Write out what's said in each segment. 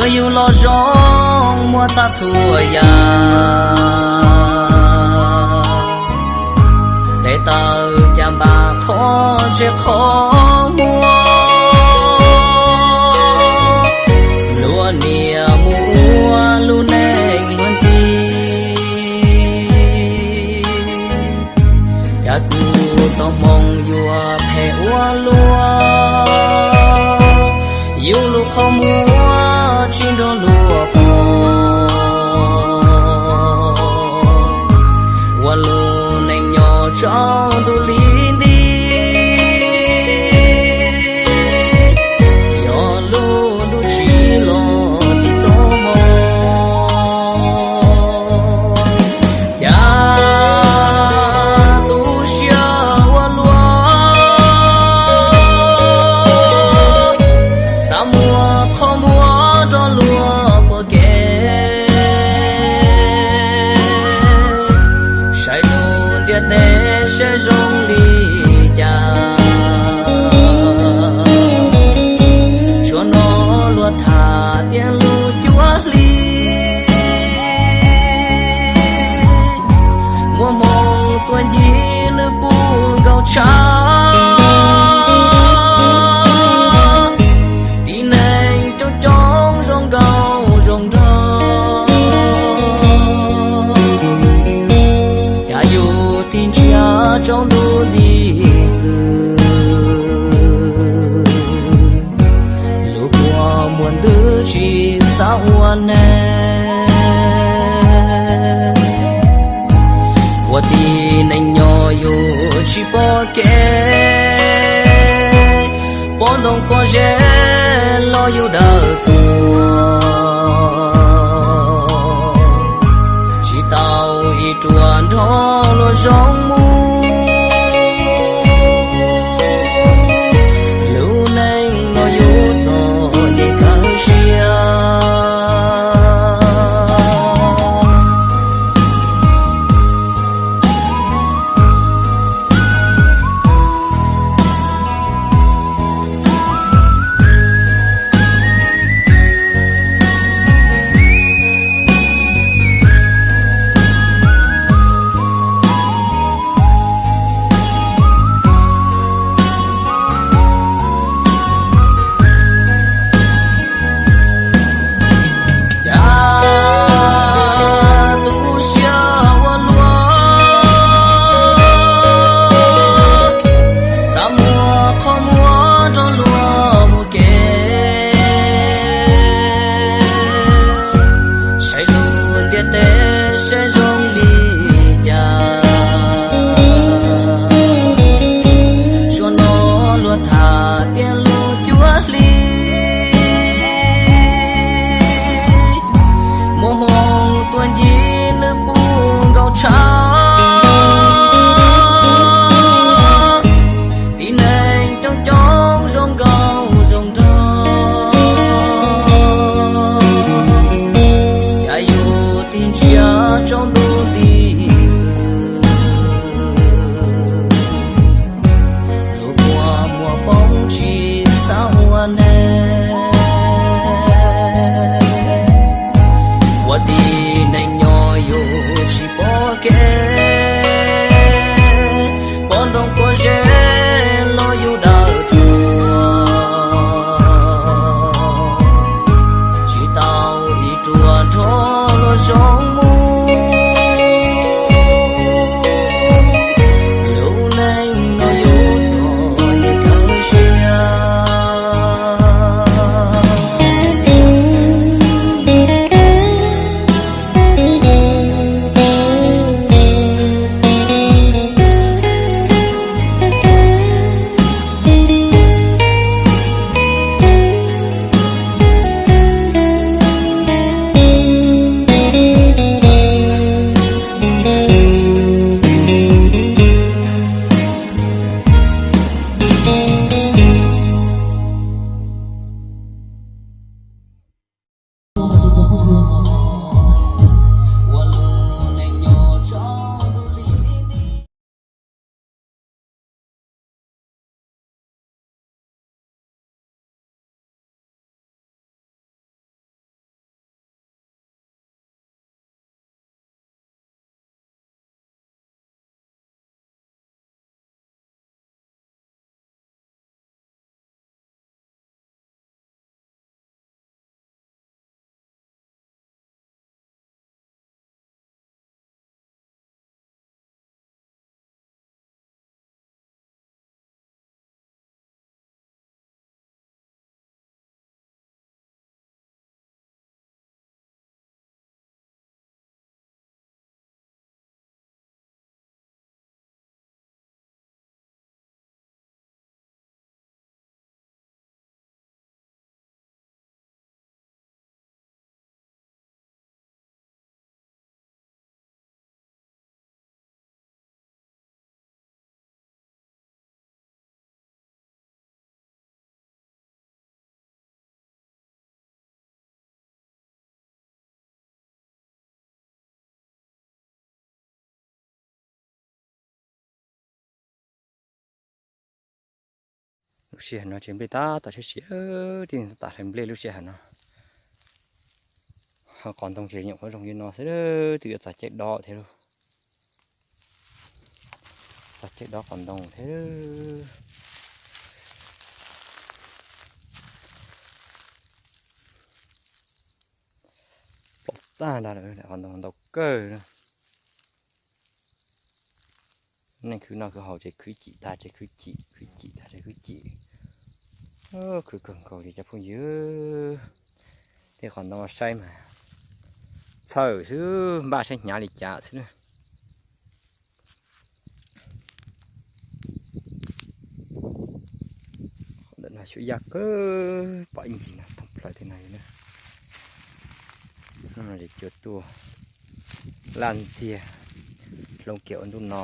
Yus los zoo muaj tag txhua yam, tes taw cas npam qhov ntsej qhov muag, luag niam mus ua lub neej luag ntxhi. Cas kuv txoj hmoo yuav phem ua luaj, yus lub qhov muag tsis nrog luag pom, ua lub neej nyob tsaus ntuj li nti, yog lub ntuj tsis los tim txoj hmoo. Cas tu siab ua luaj, xav muab qhov muag rau luag pom kev, saib lub ntiaj teb seb zoo li cas. Tsuas hnov luag tham tias lub cuab hli muaj hmoo tuaj ncig lwm pub nkaus tshav, tib neeg coob coob zoo nkauj zoo nraug, cas yus tig ntsiag tsaus ntuj li xwb. Lub kua muag ntws tsis xav ua neeg, ua tib neeg nyob yus tsis pom kev, pom ntoo pom ze los yus dawm txuas, tsis tau ib ruam nrog luag zoo mus, lub neej no yus txom nyem kawg siab. Lub sij hawm no ces nplej tab tom siav siav, tib neeg tab tom hlais nplej lub sij hawm no. Ho qos ntoo ces nyuam qhuav zoo li no xwb, twb yuav txog caij dob thiab lauj. Txog caij dob qos ntoo thiab. Plom tag nrho lawm, qos ntoo ntau kawg na. Neej khwv noj khwv haus ces khwv cim tag ces khwv cim, khwv cim tag ces khwv cim. Khwv kawg nkaus li cov phooj ywg. Tej qos ntoo saib mas txhawj xwb, npaj saib hnyav li cas xwb na. Ntawm no xyuas yaj kawg, pom ib ncig no thoob plaws tej no na. Hnub no ces cua tuaj laj ntxiag, hloov kiag ua ntuj no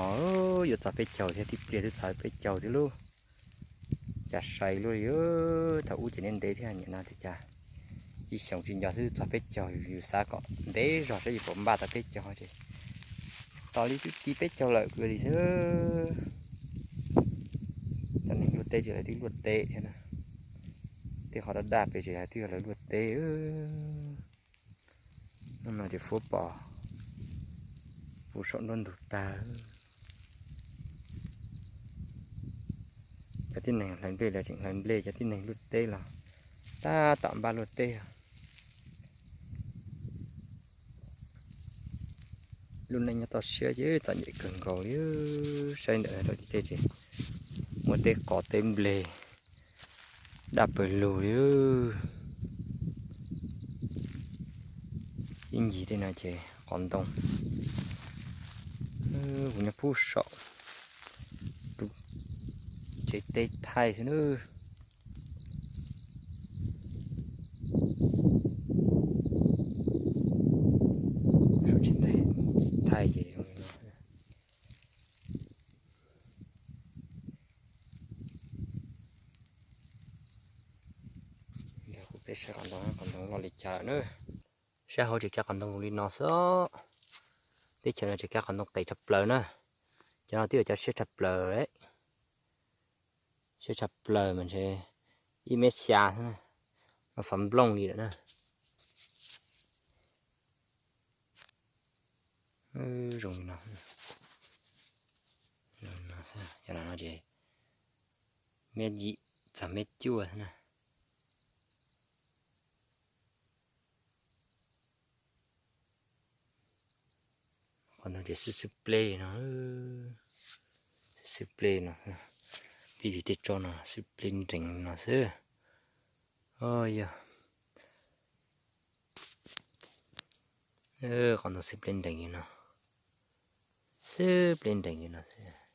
yuav txog peb caug thiab, tib pliag twb txog peb caug thiab lauj. Cas sai luaj li, thaum ub ces ntev ntev thiab, nim no tias cas ib xyoos tsis nco xwb txog peb caug, yus xav kom ntev zog saib yus puas npaj tau peb caug ces tos li twb ti peb caug lawm kawg li xwb. Cov neeg luaj teb ces lawv twb luaj teb thiab na, tej qhov daj daj pes ces lawv twb yog lawv luaj teb. Hnub no ces fuab pos puv saum nruab ntug tag. Cov tib neeg hlais nplej los tseem hlais nplej, cov tib neeg luaj teb los tab tom npaj luaj teb. Lub neej nyob toj siab ces txom nyem kawg nkaus li. Saib ntawm no tau tim tej ces muaj teb qos teb nplej daj pawg lug li. Ib ncig tej no ces qos ntoo, kuv nyob pub saum tsev teb thaij xwb na. Saum tsev teb thaij ces kuv peb saib qos ntoo, qos ntoo loj li cas lawm na. Sab hauv tseem kaw qos ntoo li no xwb. Teb chaws no tseem kaw qos ntoo qis tshaj plaws na. Cov no twb yog cov siab tshaj plaws, siab tshaj plaws mas ntshe ib mev xya xwb na, no xov nplooj li lawm na. Zoo li no, cov no ces mev yim txog mev cuaj xwb na. Qhov no ces xwb xwb pleb no, xwb xwb pleb no, pib li tej tsob no xwb pleb nrees no xwb. Yog qhov no xwb pleb nrees li no, xwb pleb nrees li no xwb.